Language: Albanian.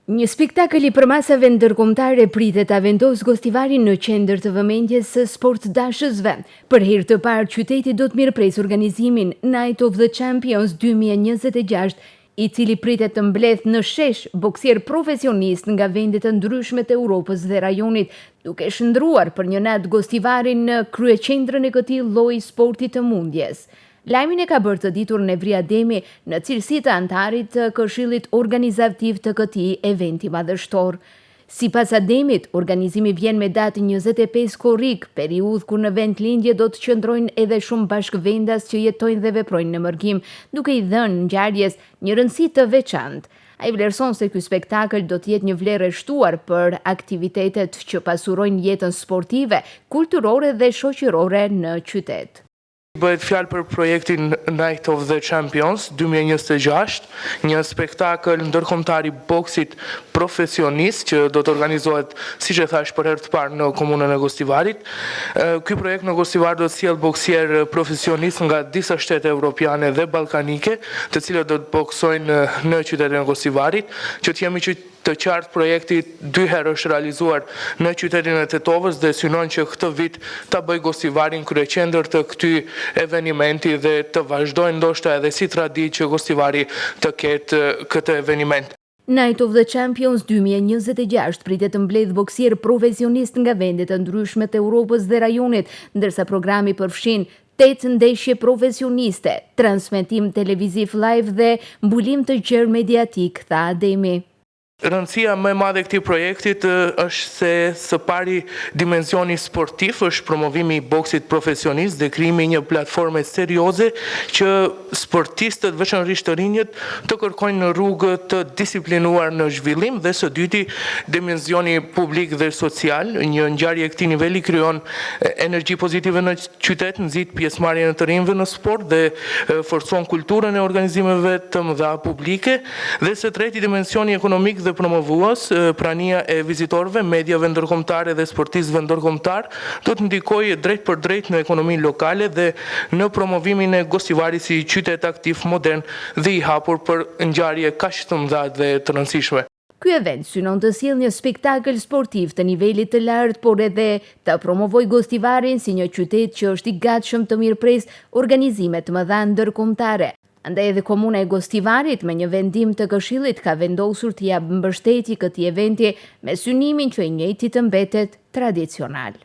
Një spektakël i përmasave ndërkombëtare pritet ta vendosë Gostivarin në qendër të vëmendjes së sportdashësve. Për herë të parë qyteti do të mirëpresë organizimin Night of the Champions 2026, i cili pritet të mbledhë në shesh boksierë profesionistë nga vende të ndryshme të Europës dhe rajonit, duke shndërruar për një natë Gostivarin në kryeqendrën e këtij lloji sporti të mundjes. Lajmin e ka bërë të ditur Nevri Ademi në cilësi të anëtarit të Këshillit Organizativ të këtij eventi madhështor. Sipas Ademit, organizimi vjen me datë 25 korrik, periudhë kur në vendlindje do të qëndrojnë edhe shumë bashkëvendas që jetojnë dhe veprojnë në mërgim, duke i dhënë ngjarjes një rëndësi të veçantë. Ai vlerëson se ky spektakël do të jetë një vlerë e shtuar për aktivitetet që pasurojnë jetën sportive, kulturore dhe shoqërore në qytet. Bëhet fjalë për projektin Night of the Champions 2026, një spektakël ndërkombëtar i boksit profesionist që do të organizohet, siç e thash, për herë të parë në komunën e Gostivarit. Ky projekt në Gostivar do të sjellë boksier profesionist nga disa shtete evropiane dhe ballkanike, të cilët do të boksojnë në qytetin e Gostivarit. Që të jemi që të qartë, projekti dy herë është realizuar në qytetin e Tetovës dhe synon që këtë vit ta bëj Gostivarin kryeqendër të këtij evenimenti dhe të vazhdojë ndoshta edhe si traditë që Gostivari të ketë këtë eveniment. Night of the Champions 2026 pritet të mbledhë boksier profesionist nga vende të ndryshme të Europës dhe rajonit, ndërsa programi përfshin 8 ndeshje profesioniste, transmetim televiziv live dhe mbulim të gjerë mediatik, tha Ademi. Rëndësia më e madhe e këtij projektit është se së pari dimensioni sportiv është promovimi i boksit profesionist dhe krijimi i një platforme serioze që sportistët, veçanërisht të rinjët, të kërkojnë në rrugë të disiplinuar në zhvillim dhe së dyti dimensioni publik dhe social. Një ngjarje e këtij niveli krijon energji pozitive në qytet, nxit pjesëmarrjen e të rinjve në sport dhe forcon kulturën e organizimeve të mëdha publike dhe së treti dimensioni ekonomik dhe promovues, prania e vizitorëve, mediave ndërkombëtare dhe sportistëve ndërkombëtar do të ndikojë drejt për drejt në ekonominë lokale dhe në promovimin e Gostivarit si qytet aktiv, modern dhe i hapur për ngjarje kaq të mëdha dhe të rëndësishme. Ky event synon të sjellë një spektakël sportiv të nivelit të lartë, por edhe të promovojë Gostivarin si një qytet që është i gatshëm të mirëpresë organizime të mëdha ndërkombëtare. Andaj edhe komuna e Gostivarit me një vendim të këshillit ka vendosur të japë mbështetje këtij eventi me synimin që i njëjti të mbetet tradicional.